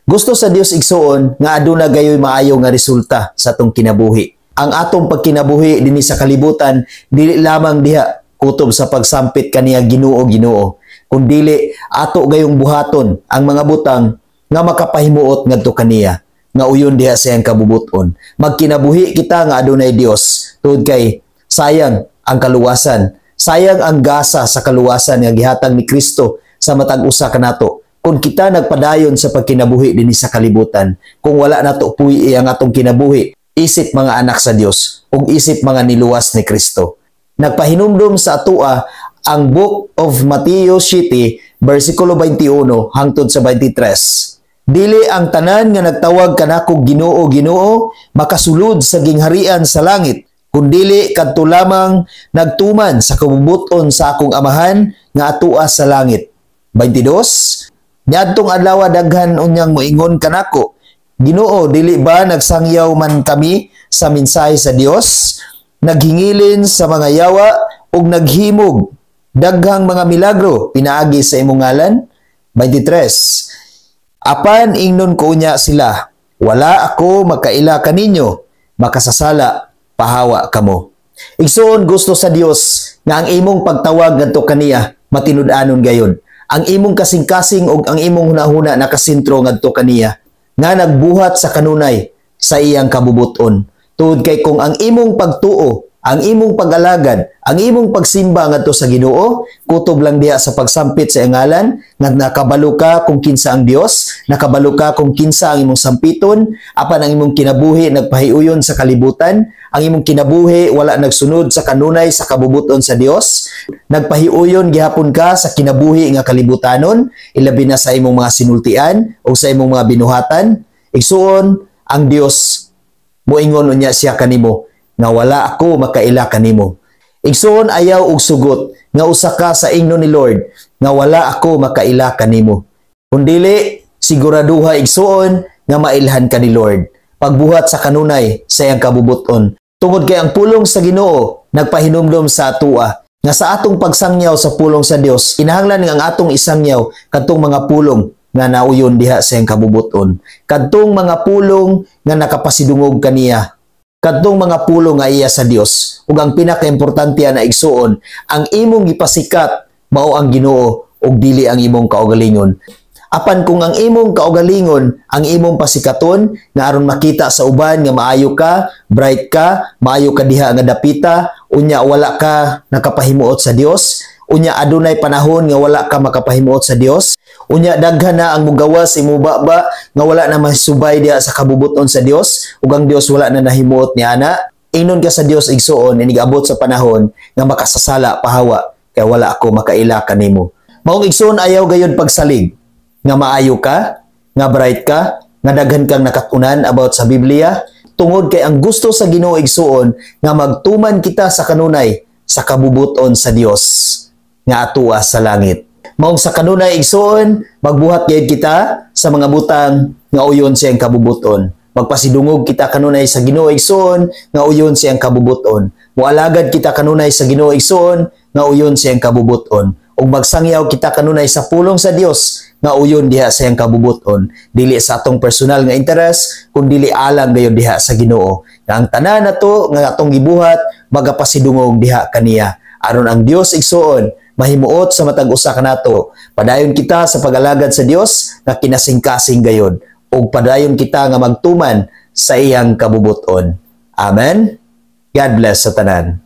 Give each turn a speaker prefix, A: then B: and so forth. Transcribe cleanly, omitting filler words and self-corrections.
A: Gusto sa Dios, igsuon, nga aduna gayoy maayo nga resulta sa atong kinabuhi. Ang atong pagkinabuhi dinhi sa kalibutan dili lamang diha kutob sa pagsampit kaniya, "Ginoo, Ginoo," kundili ato gayong buhaton ang mga butang nga makapahimuot ngadto kaniya, nga uyon diha sa iyang kabubuton. Magkinabuhi kita nga adunay Dios tungod kay sayang ang kaluwasan, sayang ang gasa sa kaluwasan nga gihatag ni Kristo sa matag usa kanato kung kita nagpadayon sa pagkinabuhi dinhi sa kalibutan, kung wala nato puy ang atong kinabuhi isip mga anak sa Dios ug isip mga niluwas ni Kristo. Nagpahinumdum sa atoa ang Book of Mateo 7 versikulo 21 hangtod sa 23. "Dili ang tanan nga nagtawag kanako, 'Ginoo, Ginoo,' makasulod sa gingharian sa langit, kundili kadto lamang nagtuman sa kabubuton sa akong Amahan nga atoa sa langit." 22. "Niadtong adlaw daghan unyang moingon kanako, 'Ginoo, dili ba nagsangyaw man kami sa mensahe sa Dios, naghingilin sa mga yawa ug naghimog daghang mga milagro pinaagi sa imong ngalan?' 23. Apan ingnon ko unya sila, 'Wala ako makaila kaninyo, makasasala, pahawa kamo.'" Igsuon, gusto sa Dios nga ang imong pagtawag ngadto kaniya matinud-anon gayod. Ang imong kasing-kasing ug ang imong hunahuna nakasentro ngadto kaniya nga nagbuhat sa kanunay sa iyang kabubuton. Tungod kay kung ang imong pagtuo, ang imong pag-alagad, ang imong pagsimba ngadto sa Ginoo, kutob lang diha sa pagsampit sa iyang ngalan, nga nakabalo ka kung kinsa ang Dios, nakabalo ka kung kinsa ang imong sampiton, apan ang imong kinabuhi nagpahiuyon sa kalibutan, ang imong kinabuhi wala nagsunod sa kanunay sa kabubuton sa Dios, nagpahiuyon gihapon ka sa kinabuhi nga kalibutanon, ilabi na sa imong mga sinultian o sa imong mga binuhatan, igsuon, ang Dios moingon unya siya kanimo nga "Wala ako makaila kanimo." Igsuon, ayaw og sugot nga usa ka sa ingno ni Lord nga "Wala ako makaila kanimo." Kung dili, siguraduha, igsuon, nga mailhan ka ni Lord pagbuhat sa kanunay sa iyang kabubuton. Tungod kay ang pulong sa Ginoo nagpahinumdom sa atua nga sa atong pagsangyaw sa pulong sa Dios, kinahanglan nga ang atong isangyaw kadtong mga pulong nga nauyon diha sa iyang kabubuton. Kadtong mga pulong nga nakapasidungog kaniya, kadtong mga pulong nga iya sa Dios. Ug ang pinakaimportante na, igsuon, ang imong gipasikat mao ang Ginoo ug dili ang imong kaugalingon. Apan kung ang imong kaugalingon ang imong pasikaton nga aron makita sa uban nga maayo ka, bright ka, maayo ka diha nga dapita, unya wala ka nakapahimuot sa Dios, unya adunay panahon nga wala ka makapahimuot sa Dios, unya daghan na ang mugawas imo baba nga wala na masubay diha sa kabubuton sa Dios ug ang Dios wala na nahimuot ni ana, ingnon ka sa Dios, igsuon, inig-abot sa panahon nga "Makasasala, pahawa, kay wala ako makaila kanimo." Maong, igsuon, ayaw gayud pagsalig nga maayo ka, nga bright ka, nga daghan kang nakatunan about sa Biblia, tungod kay ang gusto sa Ginoo, igsuon, nga magtuman kita sa kanunay sa kabubuton sa Dios nga atua sa langit. Maong sa kanunay, igsuon, magbuhat gayud kita sa mga butang nga uyon sa iyang kabubuton. Magpasidungog kita kanunay sa Ginoo, igsuon, nga uyon sa iyang kabubuton. Mualagad kita kanunay sa Ginoo, igsuon, nga uyon sa iyang kabubuton. Ug magsangyaw kita kanunay sa pulong sa Dios nga uyon diha sa iyang kabubuton. Dili sa atong personal nga interes, kun dili alang gayud diha sa Ginoo. Nga ang tanan nato nga atong gibuhat magapasidungog diha kaniya. Aron ang Dios, igsuon, mahimuot sa matag usa kanato. Padayon kita sa pag-alagad sa Dios nga kinasingkasing gayud ug padayon kita nga magtuman sa iyang kabubuton. Amen. God bless sa tanan.